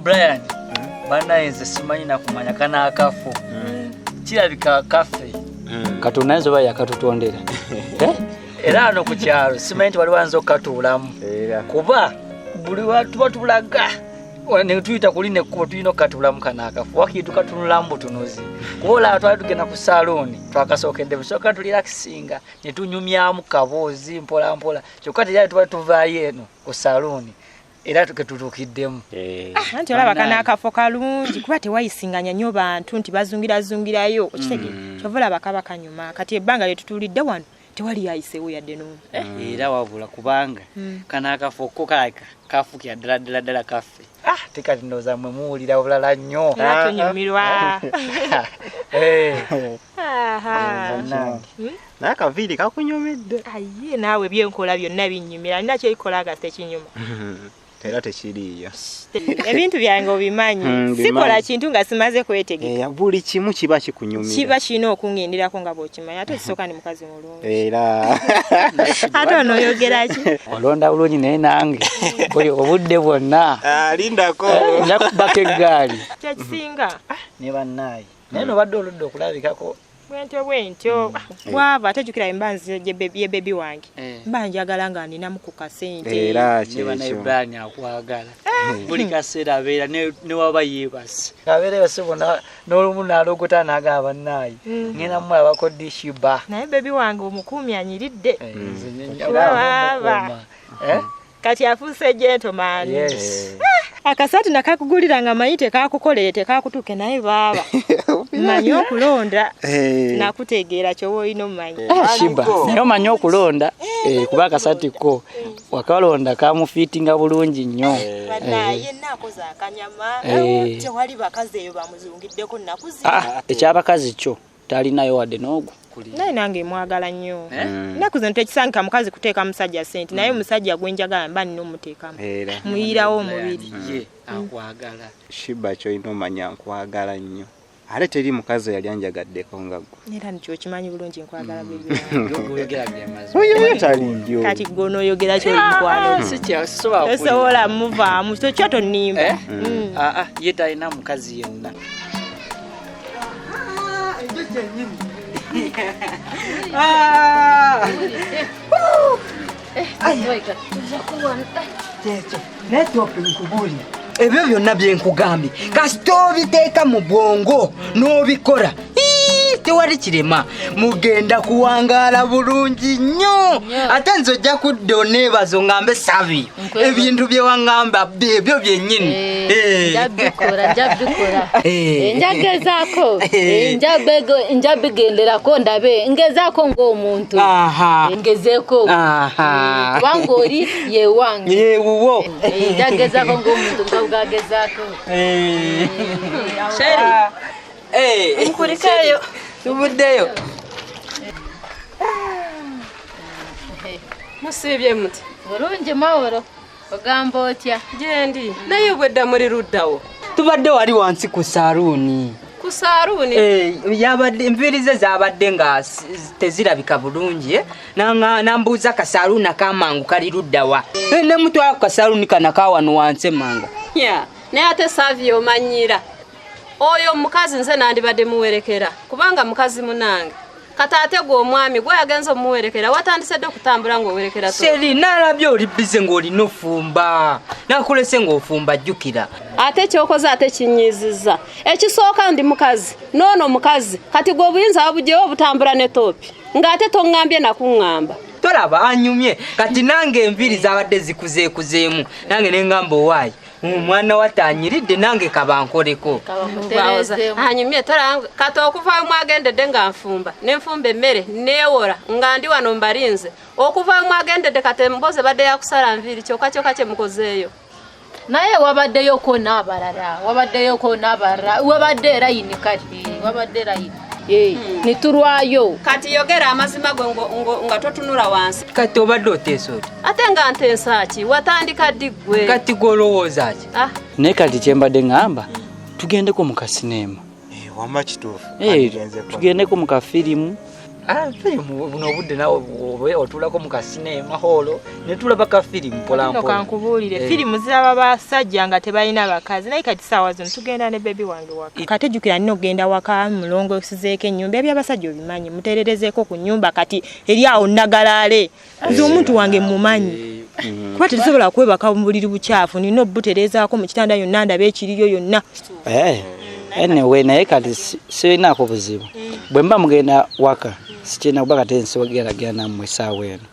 Brian, banaye nze simanyi nakumanya kana akafo kirabika kaffe. Katonda ayinza oba yakatutondera. Eh? Era ano ku kyalo simanyi nti waliwo ayinza okukatuulamu, kuba buli tuba tulaga ne tuyita kuli nekkubo tulina okukatuulamu kano akafo, wakiri tukatunulamu butunuzi, kuba olaba twali tugenda ku saluuni twakasookedde busooka tulirakisinga ne tunyumyamu kaboozi mpola mpola, kyokka teyali tuba tuvaayo eno ku saluuni era ketutuukiddemu. Anti olaba kano akafo kalungi kuba tewayisinganya nnyo bantu nti bazungirazungirayo, okitegeera? Kyova olaba kaba kanyuma. Kati ebbanga lye tutuulidde wano tewali yayiseewo yadde n'omu. Era wabula kubanga kano akafo ko kalabika kafuukira ddala ddala ddala kaffe. Te kati ndowooza mmwe muwulira bulala nnyo. Era tunyumirwa. Bannange. Naye akaviiri kakunyumidde. Aye, naawe byenkola byonna binnyumira, nina kyebikola nga tekinyuma? Era tekiriiyo. Ebintu byange obimanyi. Mbimanyi. Sikola kintu nga simaze kwetegeka. Buli kimu kiba kikunyumira. Kiba kirina okungenderako nga bw'okimanyi, ate ekisooka ndi mukazi mulungi. Era Ate onooyogera ki? Olonda bulungi, naye nange buli obudde bwonna Lindako. Nja kubako eggaali. Kyekisinga. Ne bannaayi, naye nobadde oludde okulabikako. Bwentyo bwentyo bwava, ate jjukira mba nze ye baby wange, mba njagala nga ninamu ku kasente. Era Ne banaye, kyekyo. Brian akwagala buli kaseera, abeera newaba yeebase, abeera yose bona, n'olumu n'alogota n'agamba, bannaayi, ngenda mulabako dishiba. Naye baby wange omukuumi anyiridde. Nze Waaba. Kati afuuse gentleman. Yes. Akasaati nakakugulira nga manyi tekakukolere, tekakutuuke, naye baaba manyi okulonda. Nakutegeera kyoba olina omumanyi. Ah, Shiba, naye omanyi okulonda, kuba akasati ko wakalonda kamufiitinga bulungi nnyo. Banaye yenna akoze akanyama. Tewali bakazi eyo bamuzungiddeko nnaku zino. Ah, ekyabakazi kyo talinayo wadde n'ogwo. Naye nange mwagala nnyo. Ennaku zino tekisangika mukazi kuteeka musajja sente, naye omusajja gwenjagala mba nina omuteekamu. Era Muyirawo omubiri. Ye akwagala. Shiba, kyolina omanya nkwagala nnyo, ate teri mukazi eyali anjagaddeko nga ggwe. Era nikyokimanyi bulungi nkwagala, baby wange. Goyogera ge mazima. Oyo taliyo. Kati gwe onooyogera kyoli mukwano? Sisobola. Tosobola muvaamu, tokyo tonimba. Eh? Ah, ah, ye talina mukazi yenna. Ekyo kyennyini. Kyekyo, naye topi nkubuulire, ebyo byonna byenkugambye kasita obiteeka mu bwongo n'obikola, ii, tewali kirema, mugenda kuwangaala bulungi nnyo. Ate nze ojja kudda oneebaza ongambe, "Sabi, ebintu bye waŋŋamba byebyo byennyini." Njabikola, njabikola. Eh. Njagezaako. Eh. Njabigenderako ndabe, ngezaako ng'omuntu. Ngezeeko. Aha. Kubanga oli yewange. Yewuwo. Njagezaako ng'omuntu nga bwagezaako. Sheri. Nkulikayo. Tuvuddeyo. Musiibye muti? Bulungi, maworo, ogamba otya? Gyendi, naye obwedda muli luddawo? Tubadde wali wansi ku saluuni. Ku saaluuni? Eh, yabadde enviiri ze zabadde nga tezirabika bulungi, eh. Nambuuza kasaluuni akamangu kali luddawa. Eh, nemutwala ku kasaluuni kana kawano wansi emanga. Ya, naye ate Saavi omanyira oyo omukazi, nze nandibadde muwerekera kubanga mukazi munange. Kati ate gwe omwami gwe yagenza omuwerekera, watandise dde okutambula ng'owerekera? Sheri, nalabye oli busy ng'olina ofumba, nakulese ng'ofumba, jjukira. Ate kyokoze ate kinyiizizza. Ekisooka ndi mukazi, noono mukazi. Kati gwe obuyinza wabugyewo obutambula ne toopi ng'ate toŋŋambye nakuŋŋamba? Tolaba anyumye? Kati nange enviiri zabadde zikuzeekuzeemu, nange neŋŋamba, owaayi omwana watanyiridde, nange kabankoleko. Anyumye tolaba? Kati okuva mwagendedde nga nfumba, nenfumba emmere, neewola nga ndi wano mbalinze. Okuva mwagendedde kati emboozi ebadde yakusala nviiri, kyokka kyokka kyemukozeeyo. Naye wabaddeyoko n'abalala, wabaddeyoko n'abalala, wabadde erayini, kati wabadde erayini, nitulwayo. Kati yogera amazima gwe nga totunula wansi. Kati obadde oteesa oti? Ate nga ntensa ki? Watandika ddi ggwe? Kati gwolowooza ki? Ah. Naye kati kyembadde ŋŋamba, tugendeko mu kasineema. Wamma kituufu. Eh, tugendeko mu kafirimu. Firimu buno obudde nawe otuulako mu kasinema holo ne tulaba ka firimu mpola mpola. Kankubuulire firimu ziraba basajja nga tebalina bakazi naye kati saawa zino tugenda ne bebi wange waka. Kati jjukira nina okugenda waka mulongosezeeko ennyumba ebyabasajja obimanyi mutererezeeko ku nnyumba kati eri awo nagalaale nze omuntu wange mumanyi. Kuba tetusobola kwebaka mu buliri bukyafu nina obutereezaako mu kitanda yonna ndaba ekiriyo yonna. Anyway, naye kati sirinaako buzibu. Bwe mba mugenda waka sikirina kuba kati nsigeragera nammwe essaawa eno.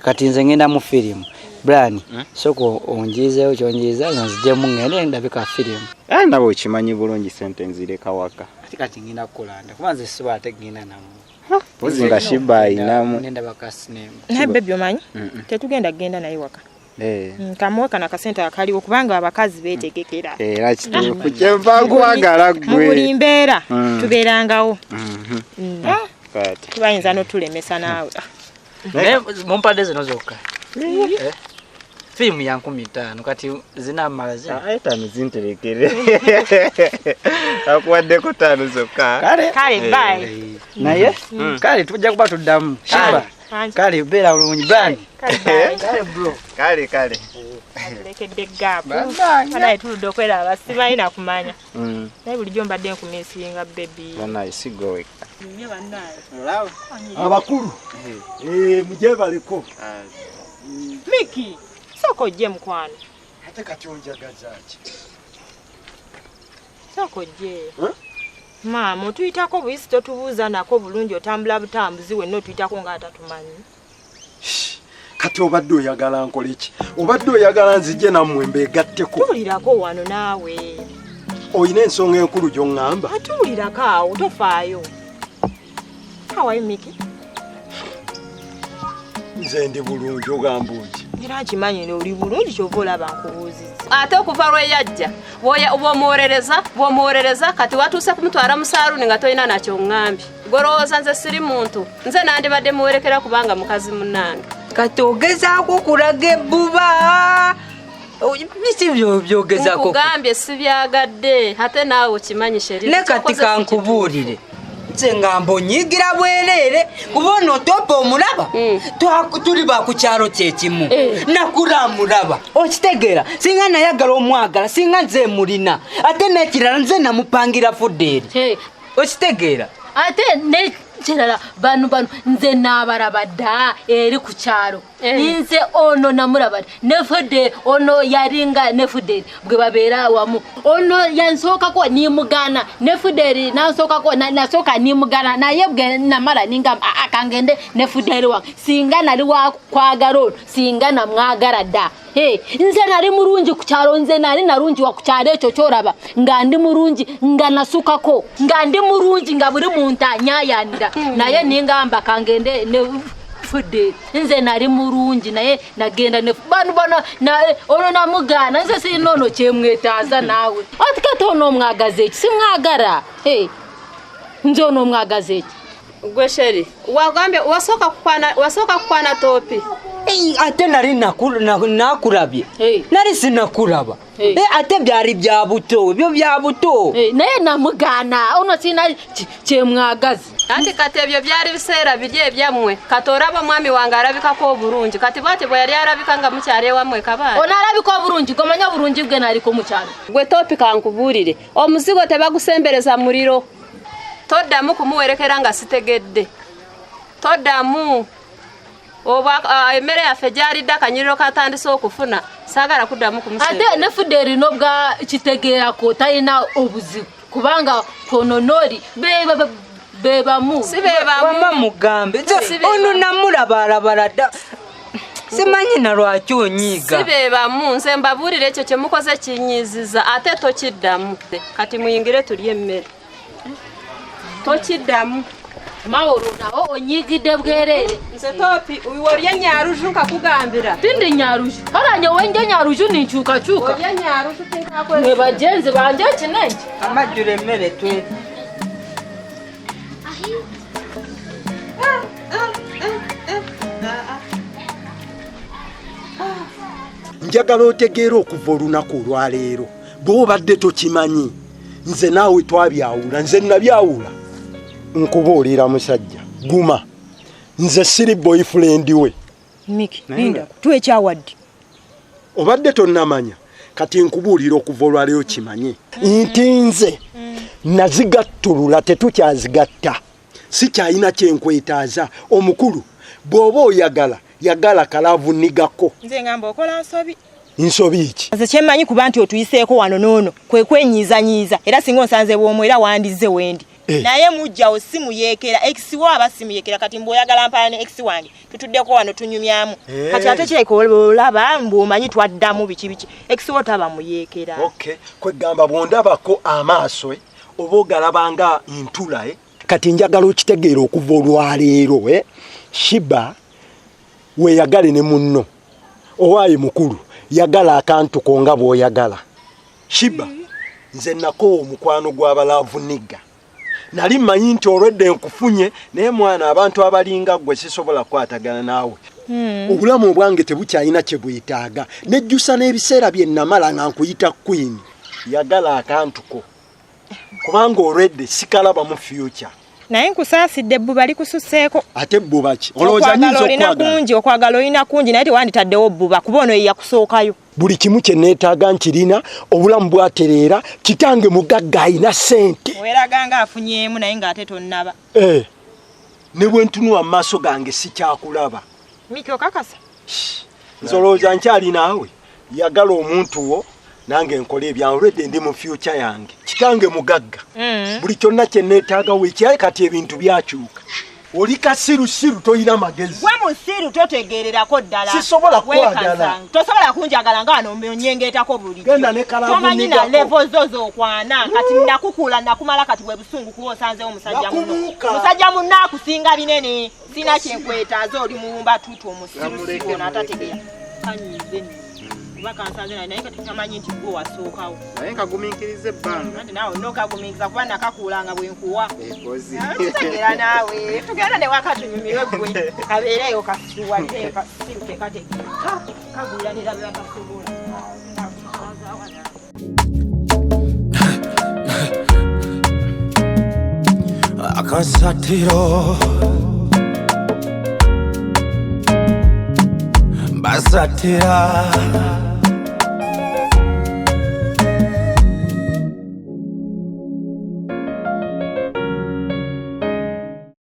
Kati nze ngenda mu firimu. Brian, sooka onjiizeewo kyonjiiza nga nzijjemu ngende ndabe ka firimu. Nawe okimanyi bulungi sente nzireka waka. Ate kati ngenda kukolanda kuba nze siba ate ngenda nammwe. Mpozi nga Shiba ayinamu. Nendaba ka sinema. Naye bebi omanyi tetugenda kugenda naye waka. Kamuwe kano akasente akaliwo kubanga abakazi beetegekera. Era kituufu kyenva nkwagala ggwe. Mu buli mbeera tubeerangawo. Tubayinza n'otulemesa naawe. Naye mumpadde zino zokka. Firimu ya 5,000 kati zinamala zino. 5 zinterekere. Akuwaddeko 5 zokka. Kale bye. Naye kale tujja kuba tuddamu. Shiba. Kale beera bulungi Brian. Kale bro. Kale kale. Atulekedde gaapu. Naye tuludde okweraba simanyi na kumanya. Naye bulijjo mbadde nkumiisinga baby. Banaye sigwe wekka. Abakulu. Mujebaleko. Miki, sooka ojje mukwano. Ate kati onjagaza ki? Sooka ojje. Maama otuyitako buyisi totubuuza nako bulungi otambula butambuzi wenna otuyitako ng'atatumanyi. Kati obadde oyagala nkole ki? Obadde oyagala nzije nammwe mbeegatteko. Tuwulirako wano naawe. Oyina ensonga enkulu gy'oŋŋamba? Atuwulirako awo tofaayo. How are you, Miki? Nze ndi bulungi ogamba oti. Era nkimanyi oli bulungi ky'ova olaba nkubuuzizza. Ate okuva lwe yajja bw'omuwolereza kati watuuse kumutwala mu saaluuni nga tolina nakyo ŋŋambye. Golowooza nze siri muntu nze nandibadde muwerekera kubanga mukazi munnange. Kati ogezaako okulaga ebbuba. Biki byogezaako? Nkugambye sibyagadde ate naawe okimanyi Sheri. Ne kati kankubuulire. Nze ngamba onyiigira bwereere kuba ono topa omulaba tuli ba ku kyalo kyekimu nakula amulaba okitegeera singa nayagala omwagala singa nze mulina ate n'ekirala nze namupangira fuddeeri okitegeera ate n'ekirala bano nze naabalaba dda eri ku kyalo nze ono namulaba nefudde ono yalinga nefudde bwe babeera wamu ono yansookako nimugaana nefudde nansookako nasooka nimugaana naye bwe namala ningamba akangende nefudde wange singa nali wakwagala ono singa namwagala dda. Nze nali mulungi ku kyalo nze nali nalungi wa ku kyalo ekyo ky'olaba nga ndi mulungi nga nasukako nga ndi mulungi nga buli muntu anyayanira naye ningamba kangende fudde nze nali mulungi naye nagenda ne bano bano ono namugaana nze sirina ono kyemwetaaza naawe ati kati ono omwagaza eki simwagala nze ono omwagaza eki. Gwe Sheri wagambye wasooka kukwana topi. Ate nali nakulabye nali sinakulaba ate byali bya buto ebyo bya buto naye namugaana ono sirina kyemwagaza. Anti kati ebyo byali biseera biri ebyammwe kati olaba omwami wange alabikako obulungi kati bwati bwe yali alabika nga mukyalo ewammwe kabaale. Ono alabika obulungi gomanya obulungi bwe naliko mu kyalo. Gwe topi kankubuulire omuzigo tebagusembereza muliro toddamu kumuwerekera nga sitegedde toddamu oba emmere yaffe gyalidde akanyiriro katandise okufuna saagala kuddamu kumusembereza. Ate nefudde erina obwa kitegeerako talina obuzibu kubanga kononoli bebamu. Si bebamu. Wama mugambe ono namulabaalabala dda simanyi na lwaki onyiiga. Si bebamu nze mbabuulire ekyo kye mukoze kinyiiziza ate tokiddamu. Kati muyingire tulye emmere. Tokiddamu. Maworo nawo onyigidde bwereere. Nze topi olya nyaruju nkakugambira. Tindi nyaruju. Hara nyowe nje nyaruju ninkyukakyuka. Olya nyaruju tinkakwesiga. Mwe bagenzi banje kinenki. Amajjula emmere twe. Njagala otegeera okuva olunaku olwaleero bw'obadde tokimanyi nze naawe twabyawula nze nabyawula nkubuulira musajja guma Nze siri boyfriend we. Miki, linda twekyawadde. Obadde tonnamanya. Kati nkubuulira okuva olwaleero kimanye nti nze nazigattulula tetukyazigatta. Sikyalina kyenkwetaaza. Omukulu bw'oba oyagala yagala kalaavu nigako. Nze ngamba okola nsobi. Nsobi ki? Nze kyemmanyi kuba nti otuyiseeko wano n'ono kwe kwenyiizanyiiza era singa onsanze bw'omu era wandizze wendi. Naye mujjawo si muyeekera ex wo aba si muyeekera kati mbu oyagala mpala ne ex wange tutuddeko wano tunyumyamu. Kati ate kirabika olaba mbu omanyi twaddamu biki biki ex wo taba muyeekera. Okay, kwegamba bw'ondabako amaaso oba ogalaba nga ntula Kati njagala okitegeera okuva olwaleero Shiba weeyagale ne munno. Owaaye mukulu yagala akantu ko nga bw'oyagala. Shiba nze nakoowa omukwano gw'abalaavu nigga. Nali mmanyi nti olwedde nkufunye naye mwana abantu abalinga ggwe sisobola kukwatagana naawe. Obulamu obwange tebukyalina kye bwetaaga. Nejjusa n'ebiseera bye namala nga nkuyita queen. Yagala akantu ko kubanga olwedde sikalaba mu future. Naye nkusaasidde ebbuba likususeeko. Ate ebbuba ki? Olowooza nnyinza olina kungi, okwagala olina kungi naye tewanditaddewo bbuba kuba ono ye yakusookayo. Buli kimu kye neetaaga nkirina, obulamu bwatereera, kitange mugagga alina ssente. Weeraga nga afunyeemu naye ng'ate tonnaba. Ne bwe ntunula mu maaso gange sikyakulaba. Miki okakasa? Nze olowooza nkyali naawe. Yagala omuntu wo nange nkole ebyange olwedde ndi mu future yange. Kitange mugagga. Buli kyonna kye neetaaga weekyaye kati ebintu byakyuka. Oli kasirusiru toyina magezi. Gwe musiru totegeererako ddala. Sisobola kukwagala. Tosobola kunjagala nga wano onnyengeetako bulijjo. Genda ne kalaavu Tomanyi na nigako. level zo z'okwana. Kati nakukula nakumala kati bwe busungu kuba osanzeewo musajja munno. Nakubuuka. Musajja munno akusinga binene. Sina kyenkwetaaza oli muwumba tutu omusirusiru ono atategeera. Kanyiize nno. Kuba kansanze naye naye kati tamanyi nti gwe wasookawo. Naye nkagumiikiriza ebbanga. Anti naawe n'okagumiikiriza kuba nakakuulanga bwe nkuwa. Ekozi. Tutegeera naawe. Tugenda ne waka tunyumirwe ggwe. Kabeereyo kasiruwalire kasiru tekategeera. Kaguulanira bye bakasobola. Akasatiro basatira.